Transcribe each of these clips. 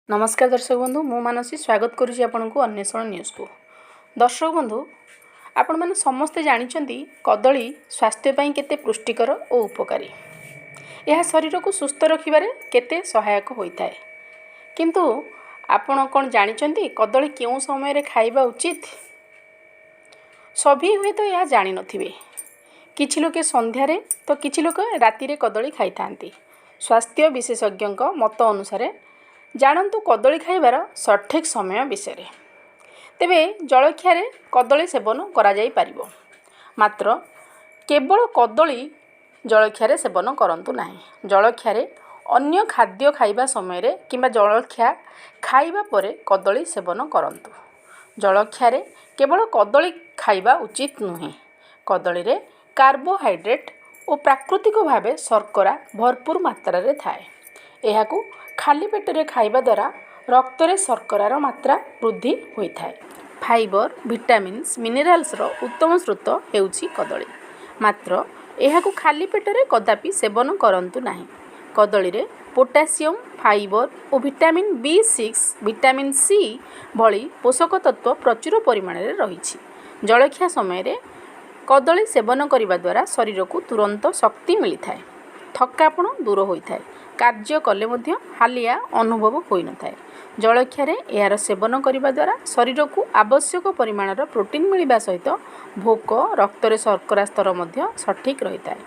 ନମସ୍କାର ଦର୍ଶକ ବନ୍ଧୁ, ମୁଁ ମାନସୀ ସ୍ୱାଗତ କରୁଛି ଆପଣଙ୍କୁ ଅନ୍ୱେଷଣ ନ୍ୟୁଜ୍କୁ। ଦର୍ଶକ ବନ୍ଧୁ, ଆପଣମାନେ ସମସ୍ତେ ଜାଣିଛନ୍ତି କଦଳୀ ସ୍ୱାସ୍ଥ୍ୟ ପାଇଁ କେତେ ପୁଷ୍ଟିକର ଓ ଉପକାରୀ। ଏହା ଶରୀରକୁ ସୁସ୍ଥ ରଖିବାରେ କେତେ ସହାୟକ ହୋଇଥାଏ। କିନ୍ତୁ ଆପଣ କ'ଣ ଜାଣିଛନ୍ତି କଦଳୀ କେଉଁ ସମୟରେ ଖାଇବା ଉଚିତ? ସଭିଏଁ ହୁଏତ ଏହା ଜାଣିନଥିବେ। କିଛି ଲୋକେ ସନ୍ଧ୍ୟାରେ ତ କିଛି ଲୋକ ରାତିରେ କଦଳୀ ଖାଇଥାନ୍ତି। ସ୍ୱାସ୍ଥ୍ୟ ବିଶେଷଜ୍ଞଙ୍କ ମତ ଅନୁସାରେ ଜାଣନ୍ତୁ କଦଳୀ ଖାଇବାର ସଠିକ୍ ସମୟ ବିଷୟରେ। ତେବେ ଜଳଖିଆରେ କଦଳୀ ସେବନ କରାଯାଇପାରିବ। ମାତ୍ର କେବଳ କଦଳୀ ଜଳଖିଆରେ ସେବନ କରନ୍ତୁ ନାହିଁ। ଜଳଖିଆରେ ଅନ୍ୟ ଖାଦ୍ୟ ଖାଇବା ସମୟରେ କିମ୍ବା ଜଳଖିଆ ଖାଇବା ପରେ କଦଳୀ ସେବନ କରନ୍ତୁ। ଜଳଖିଆରେ କେବଳ କଦଳୀ ଖାଇବା ଉଚିତ ନୁହେଁ। କଦଳୀରେ କାର୍ବୋହାଇଡ୍ରେଟ୍ ଓ ପ୍ରାକୃତିକ ଭାବେ ଶର୍କରା ଭରପୁର ମାତ୍ରାରେ ଥାଏ। ଏହାକୁ ଖାଲି ପେଟରେ ଖାଇବା ଦ୍ୱାରା ରକ୍ତରେ ଶର୍କରାର ମାତ୍ରା ବୃଦ୍ଧି ହୋଇଥାଏ। ଫାଇବର, ଭିଟାମିନ୍ସ, ମିନେରାଲ୍ସର ଉତ୍ତମ ସ୍ରୋତ ହେଉଛି କଦଳୀ। ମାତ୍ର ଏହାକୁ ଖାଲି ପେଟରେ କଦାପି ସେବନ କରନ୍ତୁ ନାହିଁ। କଦଳୀରେ ପୋଟାସିୟମ୍, ଫାଇବର ଓ ଭିଟାମିନ୍ ବି6, ଭିଟାମିନ୍ ସି ଭଳି ପୋଷକ ତତ୍ତ୍ୱ ପ୍ରଚୁର ପରିମାଣରେ ରହିଛି। ଜଳଖିଆ ସମୟରେ କଦଳୀ ସେବନ କରିବା ଦ୍ୱାରା ଶରୀରକୁ ତୁରନ୍ତ ଶକ୍ତି ମିଳିଥାଏ, ଥକାପଣ ଦୂର ହୋଇଥାଏ, କାର୍ଯ୍ୟ କଲେ ମଧ୍ୟ ହାଲିଆ ଅନୁଭବ ହୋଇନଥାଏ। ଜଳଖିଆରେ ଏହାର ସେବନ କରିବା ଦ୍ୱାରା ଶରୀରକୁ ଆବଶ୍ୟକ ପରିମାଣର ପ୍ରୋଟିନ୍ ମିଳିବା ସହିତ ଭୋକ, ରକ୍ତରେ ଶର୍କରା ସ୍ତର ମଧ୍ୟ ସଠିକ୍ ରହିଥାଏ।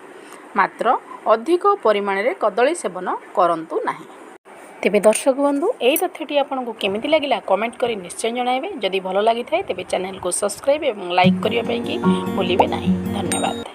ମାତ୍ର ଅଧିକ ପରିମାଣରେ କଦଳୀ ସେବନ କରନ୍ତୁ ନାହିଁ। ତେବେ ଦର୍ଶକ ବନ୍ଧୁ, ଏହି ତଥ୍ୟଟି ଆପଣଙ୍କୁ କେମିତି ଲାଗିଲା, କମେଣ୍ଟ କରି ନିଶ୍ଚୟ ଜଣାଇବେ। ଯଦି ଭଲ ଲାଗିଥାଏ, ତେବେ ଚ୍ୟାନେଲକୁ ସବସ୍କ୍ରାଇବ୍ ଏବଂ ଲାଇକ୍ କରିବା ପାଇଁକି ଭୁଲିବେ ନାହିଁ। ଧନ୍ୟବାଦ।